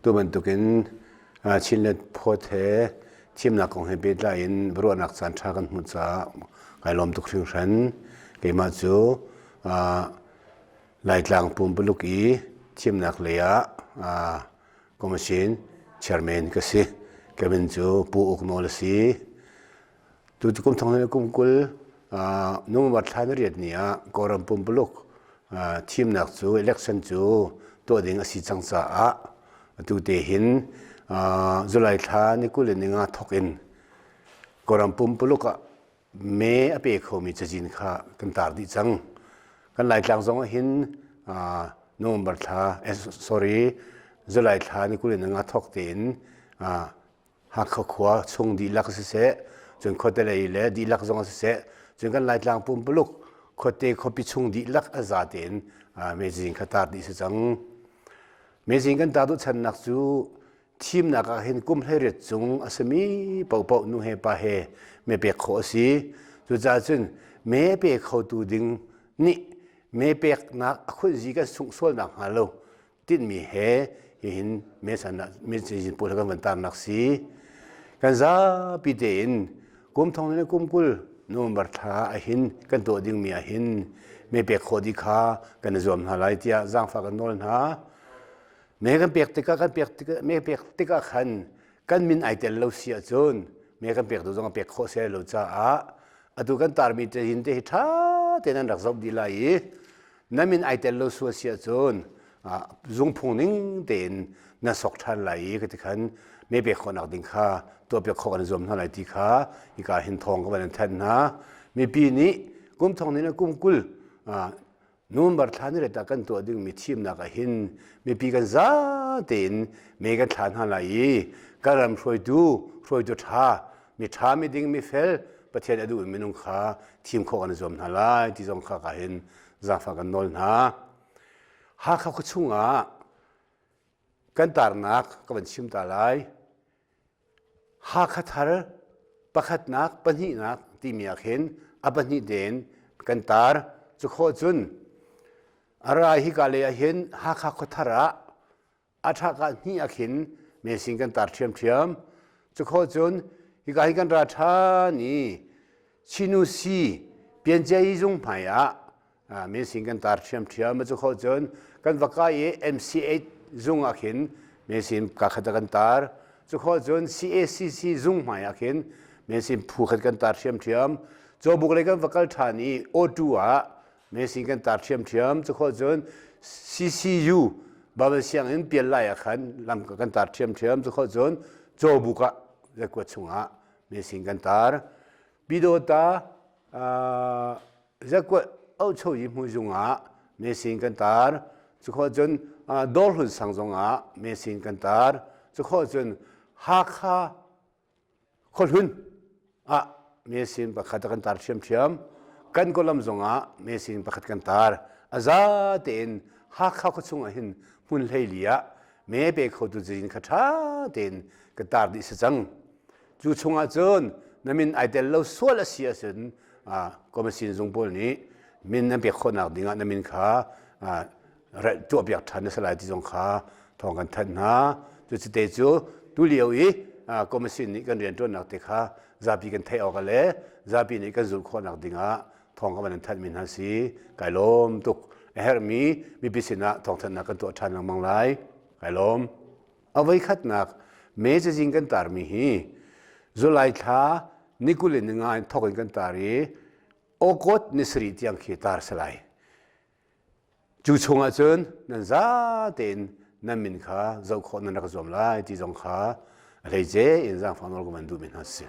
Tu bantukin Chinland Phawt he thimnak kong he pehtlai in ruahnak caan ṭha kan hmuh caah kai lawm tuk hringhran. Keimah cu Laitlang pumpuluk i thimnak lei ah Commission Chairman ka si. Ka min cu Pu Uk Nawl a si. Tu kum thong le kum 20 November thla ni riat ni ah Kawlram pumpuluk thimnak cu election cu tuah ding a si cang caah atu te hin July thla ni 20 le ni nga thawk in Kawlram pumpuluk ah mee a pe khomi cazin kha kan tar dih cang. Kan Laitlang zong ah hin November thla sorry July thla ni 20 le ni nga thawk tein Hakha khua chung dihlak siseh, cun khuate lei le dihlak zong siseh, cun kan Laitlang pumpuluk khuate khuapi chung dihlak a za tein mezing kha tar dih si cang. Mezing kan tar duhchannak cu thimnak ah hin kum 18 cung a simi paohpaoh nu he pa he me pek khawh a si. Cucaah cun me pe khotu ding nih me peknak a khunzi kan sungh sualnak hnga lo tinhmi he hihin mecin pawl kan van tarnak si. Kan zapi tein kum thong le kum 20 November thla ahhin kan tuah dingmi ahhin me pek khawh dih kha kan i zuam hna lai tiah zaangfah kan nawl hna. Me kan pek tikah kan pek tikah me pek tikah khan kan min ai tel lo si ahcun me kan pek tu zong a pek khawh si lo caah atu kan tarmi te hin te hi ṭha tein an rak zoh dih lai i na min ai tel lo sual si ahcun zungphung ning tein na sok ṭhan lai i ka ti khan me pek khawhnak ding kha tuahpiak khawh kan i zuam hna lai ti kha hika hin thawng ka van in thanh hna. Mipi nih kum thong nih le kum 20 November thla ni ret ah kan tuah dingmi thimnak ah hin mipi kan za tein me kan thla hna lai i kan ram hruaitu hruaitu ṭha mi ṭha mi ding mi fel Pathian a duh minung kha thim khawh kan i zuam hna lai ti zong kha ka hin zaangfah kan nawl hna. Hakha khuachung ah kan tarnak ka van chim ta lai. Hakha thar pakhatnak pahnihnak timi ah khin a pahnih tein kan tar. Cu khawh cun a rai hika lei ah hin Hakha khuathar ah a ṭhaka hnih ah khin mesin kan tar ṭhiamṭhiam. Cu khawh cun hika hi kan ra ṭhan i Chinusi Pianchiayi zung hmai ah mesin kan tar ṭhiamṭhiam. Cu khawh cun kan va kai i MC8 zung ah khin mesin ka khat kan tar. Cu khawh cun CACC zung hmai ah khin mesin phu khat kan tar ṭhiamṭhiam. Cawbuk lei kan va kal ṭhan i O2 ah mesin kan tar ṭhiamṭhiam. Cu khawh cun CCU Bible sianginn pial lai ah khan lam kan tar ṭhiamṭhiam. Cu khawh cun Cawbuk ah zakuat chungah mesin kan tar. Pidawta zakuat aucho yi hmu zung ah mesin kan tar. Cu khawh cun Dawrhlun sang zong ah mesin kan tar. Cu khawh cun Hakha khuahlun ah mesin pakhat kan tar ṭhiamṭhiam. Kan kawlam zong ah mesin pakhat kan tar. A za tein Hakha khuachung ah hin hmun 14 ah me pe khotu cazin kha ṭha tein kan tar dih si cang. Cu chungah cun na min ai tel lo sual a si ahcun commission zung pawl nih min nan pek khawhnak dingah na min kha tuahpiak ṭhan na si lai ti zong kha thawng kan thanh hna. Cucite cu tulio i commission nih kan rianṭuannak te kha zapi kan theih awk le zapi nih kan zulh khawhnak dingah thawng kan van in thanhmi hna si. Kai lawm tuk. A herhmi mipi sinah thawngthanhnak kan tuah ṭhan lengmang lai. Kai lawm. A voikhatnak May cazin kan tarmi hi July thla ni 20 in ninga in thawk in kan tar i August ni sarih tiang khi tar si lai. Cu chungah cun nan za tein nan min kha zoh khawh nan rak zuam lai ti zong kha a hleice in zaangfah nawl ka van duhmi hna si.